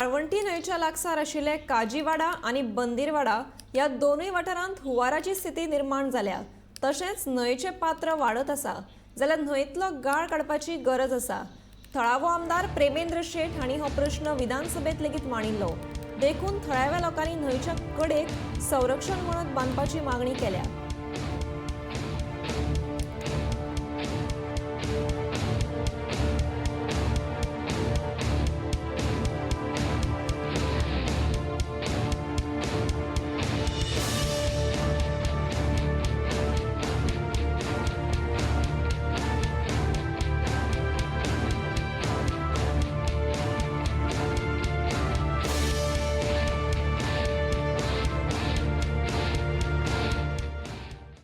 वाळवंटी न्हंयच्या लागसार आशिल्ले काजीवाडा आनी बंदीरवाडा ह्या दोनूय वाठारांत हुंवाराची स्थिती निर्माण जाल्या. तशेंच न्हंयचें पात्र वाडत आसा जाल्यार न्हंयेंतलो गाळ काडपाची गरज आसा. थळावो आमदार प्रेमेंद्र शेट हांणी हो प्रश्न विधानसभेत लेगीत मांडिल्लो. देखून थळाव्या लोकांनी न्हंयच्या कडेक संरक्षण वणत बांदपाची मागणी केल्या.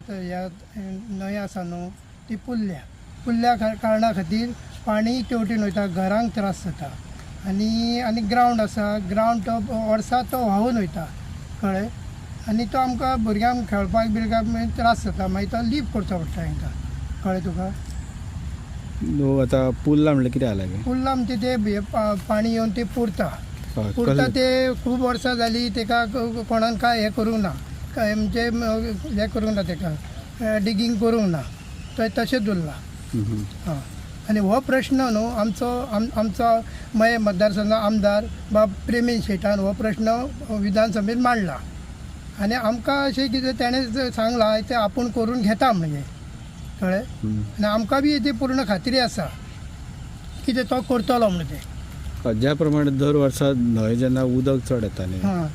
तर ह्या न्हंय आसा न्हू ती पुरल्या पुरल्या कारणा खातीर पाणी तेवटेन वयता, घरांक त्रास जाता. आनी आनी ग्रावंड आसा, ग्रावंड तो वर्सा तो व्हांवून वयता, कळ्ळें. आनी तो आमकां भुरग्यांक खेळपाक बिरग्यांक मागीर त्रास जाता, मागीर तो लीप करचो पडटा तांकां, कळ्ळें तुका. न्हू आतां पुल्ला म्हणल्यार कितें जालां गे? पुरला म्हणजे ते पाणी येवन ते पुरता. हय, पुरता कसलें? ते खूब वर्सां जालीं ताका कोणान कांय हें करूंक ना, काय म्हणजे हें करूंक ना, ताका डिगींग करूंक ना, तो तशेंच उरलां. हम्म. हां, आनी हो प्रश्न न्हू आमचो आमचो मये मतदारसंघ आमदार बाब प्रेमेंद्र शेटान हो प्रश्न विधानसभेत मांडला आनी आमकां अशें कितें तेणें सांगलां तें आपूण करून घेता म्हणजे, कळ्ळें. आनी आमकां बी ती पूर्ण खात्री आसा कितें तो करतलो म्हणून तें. हय, ज्या प्रमाणे दर वर्सा न्हंय जेन्ना उदक चड येता न्ही हां,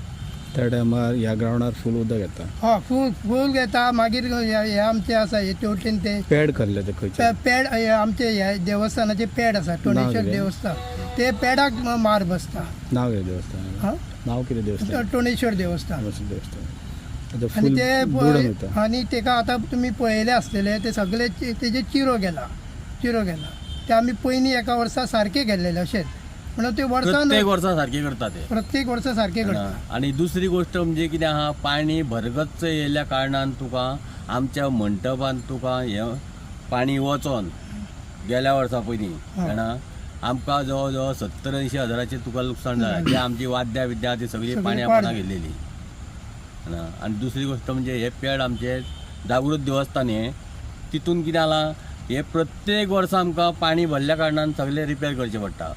त्या टायमार ह्या ग्रावंडार फूल उदक येता. हय, फूल फूल येता. मागीर हे आमचे आसा हे तेवटेन ते पेड करले ते खंयचे? पेड हे आमचे हे देवस्थानाचे पेड आसा, टोणेश्वर कितें? देवस्थान, ते पेडाक मार बसता. नांव कितें देवस्थान? हां, नांव कितें देवस्थान? टोणेश्वर देवस्थान. देवस्थान आतां आनी फूल ते बुडून वयता. आनी तेका आतां तुमी पळयले आसतले ते सगळे तेजे चिरो गेला, चिरो गेला ते आमी पयलीं एका वर्सा सारके गेल्लेले अशेंच म्हणून ते वर्सान प्रत्येक वर्सा सारकें करता ते. प्रत्येक वर्सा सारके करता. आनी दुसरी गोश्ट म्हणजे कितें आहा, पाणी भरगच्च येयल्ल्या कारणान तुका आमच्या मंटपान तुका हें पाणी वचोन गेल्या वर्सा पयलीं जाणा आमकां जवळ जवळ 70-80 हजाराचें तुका लुकसाण जालें. ते आमची वाद्यां बिद्यां ती सगळी सगळी पाण्या पाड पाना गेल्लेली. आनी दुसरी गोश्ट म्हणजे हे पेड आमचे जागृत देवस्थान हें तितून कितें जालां, हे प्रत्येक वर्सा आमकां पाणी भरल्या कारणान सगळें रिपेर करचें पडटा.